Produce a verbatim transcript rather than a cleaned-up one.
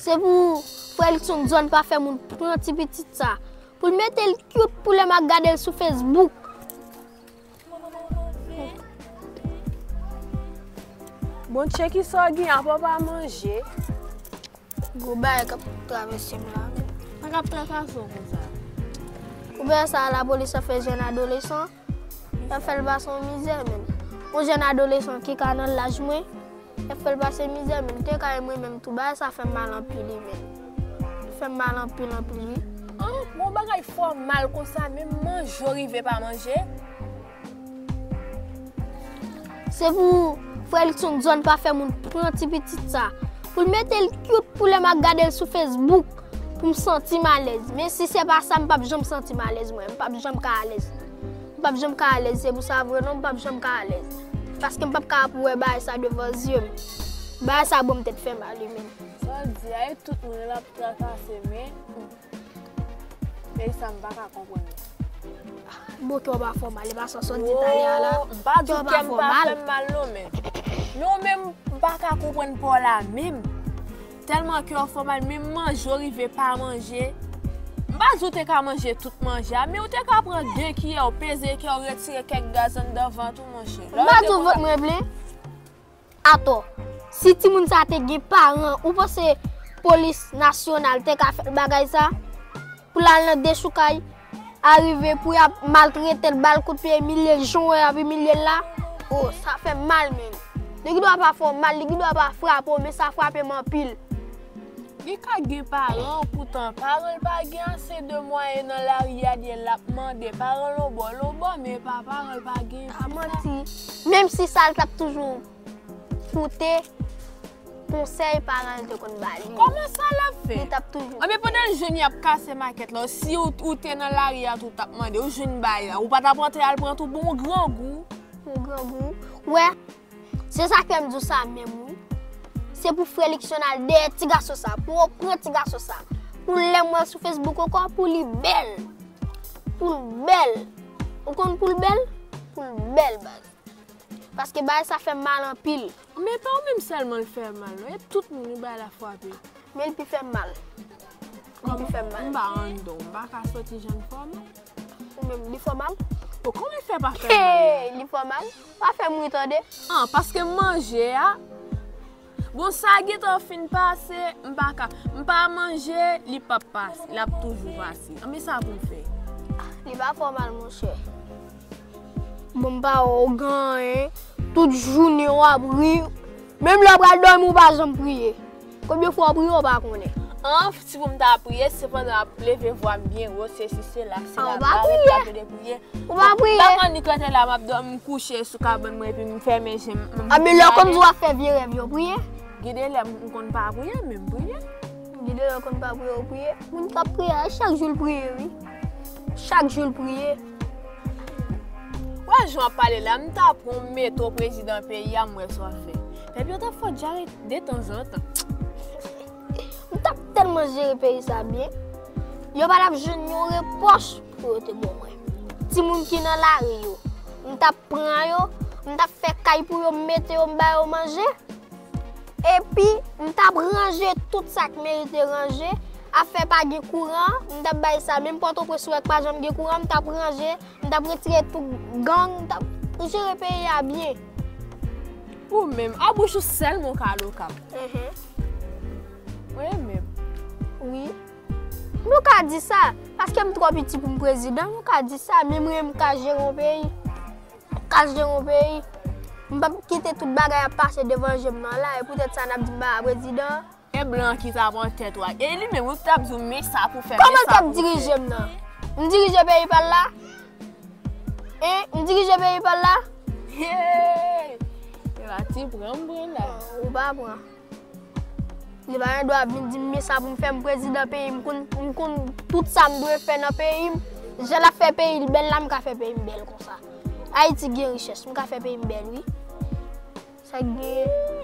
Se pou frè Luckson John pa fè moun pran ti pitit sa. Pou l mete l cute pou lè m ap gade l sou Facebook. Bon, tchè, kisa w gen apa w pa manje? Gwo bagay k ap travèse m la menm. Sa k ap trakase w konsa? Ou wè sa lapolis ap fè jèn adolesan? Y ap fè l pase yon mizè menm. Yon jèn adolesan ki ka nan laj mwen, y ap fè l pase mizè menm. Te ka e mwen menm tou, bagay sa fè m mal anpil wi menm. Fè m mal anpil anpil wi. An, yon bagay fòmal konsa, menm manje w rive pa manje? Se pou frè Luckson John pa fè moun pran ti pitit sa. Pou l mete l cute pou lè m ap gade l sou Facebook. Pou m santi m alèz. Men si se pa sa, m p ap janm santi m alèz mwen. M p ap janm ka alèz. M p ap janm ka alèz. Se pou sa vre non, m p ap janm ka alèz. Paske m p ap ka ap wè bagay sa devan zye m. Bagay sa ban m tèt fè mal wi menm. Sa w di a, e tout moun l ap trakase, men. Peyi sa m pa ka konprann. Bon, kè w pa fè w mal, e pa sa w sot di talè a la. M pa di kè m pa fè m mal non, men. Men w menm, m pa ka konprann pa w la menm. Tèlman kè w fè w mal, menm manje w rive pa manje. M pa di w te ka manje tout manje a, men w te ka pran de kiyè, w peze kiyè, w retire kèk gaz anndan vant ou, monchè. M pa di w vant mwen plen. Atò, si timoun sa te gen paran, ou panse polis nasyonal te ka fè l bagay sa? Pou l al nan dechoukay, arive pou y ap maltrete l, ba l kout pye, imilye l, jan w wè y ap imilye l la? O, sa fè m mal menm. Li gendwa pa fè w mal, li gendwa pa frape w, men sa frape m anpil. Li ka gen paran, poutan paran l pa gen ase de mwayen nan lari a, l ap mande paran l yon bò, l yon bò, men pa paran l pa gen. Pa manti. Menm si sa l t ap toujou koute konsèy paran l te konn ba li. Kòman sa l ap fè? Li t ap toujou. Anben pandan l jwenn y ap kase makèt la, si w, w te nan lari a tou, w t ap mande, w jwenn bagay la, ou pa t ap antre al pran tou bon grangou? Bon grangou. Wè, se sa k fè m di w sa menm wi. Se pou frè Likson al dèyè ti gason sa, pou yo pran ti gason sa. Pou lè m wè l sou Facebook ankò, pou li bèl. Pou l bèl. Ou konn pou l bèl? Pou l bèl baz. Paske bagay sa fè m mal anpil. Men pa ou menm sèlman l fè mal non, e tout moun wi bagay la frape. Men l pi fè m mal. Li pi fè m mal. M pa anndan w, m pa ka soti jan l fè w mal. Ou menm, li fè w mal? Bon, kòman l fè pa fè m mal? Hey, li fè w mal? Pa fè m ri tande. An, paske m manje a. Bon, sa gentan fin pase, m pa ka. M pa manje, li p ap pase. L ap toujou pase. Anben sa pou m fè? Li pa fè w mal, monchè. Bon, m pa wè w gen anyen. Tout jounen w ap ri. Menm lè w pral dòmi, w pa janm priye. Konbyen fwa w priye, w pa konnen. An, si pou m ta priye, se pandan m ap leve vwa m byen wo, sesi, sela, se la, barèt la, m te priye. Ou pa priye. M pa konn ni kote la, m ap dòmi, m kouche sou kabann mwen, epi m fèmen je m. Anben lè w konn di w ap fè vye rèv yo, priye. Gen de lè m konn pa priye, men m priye. Gen de lè w konn pa priye, ou priye. Moun k ap priye a, chak jou l priye, wi. Chak jou l priye. Wè jan w ap pale la, m ta pran w mete w prezidan peyi a, m wè sa w ap fè. Epi yo ta fò djare detanzantan. M t ap tèlman jere peyi sa byen. Yo pa t ap jwenn yon repwòch pou yo te ban mwen. Timoun ki nan lari yo, m t ap pran yo, m t ap fè kay pou yo, m mete yo, m ba yo manje. Epi, m t ap ranje tout sa k merite ranje. Afè pa gen kouran, m t ap bay sa. Menm Pòtoprens ou wè k pa janm gen kouran, m t ap ranje, m t ap retire tout gang, m t ap jere peyi a byen. Ou menm, a bouch ou sèlman w ka lokal. Enhen. Mwen menm. Wi. Nou ka di sa, paske m twò piti pou m prezidan, nou ka di sa, men mwen m ka jere yon peyi. M ka jere yon peyi. M p ap kite tout bagay ap pase devan je m nan la, e poutèt sa n ap di m pa prezidan. E blan ki t ap an tèt ou a. E li menm, ou t ap di w men sa pou fè, men sa pou fè. Kòman l t ap dirije m nan? M dirije peyi pa l la? Hein? M dirije peyi pa l la? Hey! E pa ti pran m pran la. Ou pa pran. Li pa gen dwa vin di m men sa pou m fè, m prezidan peyi m, m konn, m konn tout sa m dwe fè nan peyi m. Jan l ap fè peyi l bèl la, m ka fè peyi m bèl konsa. Ayiti gen richès, m ka fè peyi m bèl wi. Sa k gen?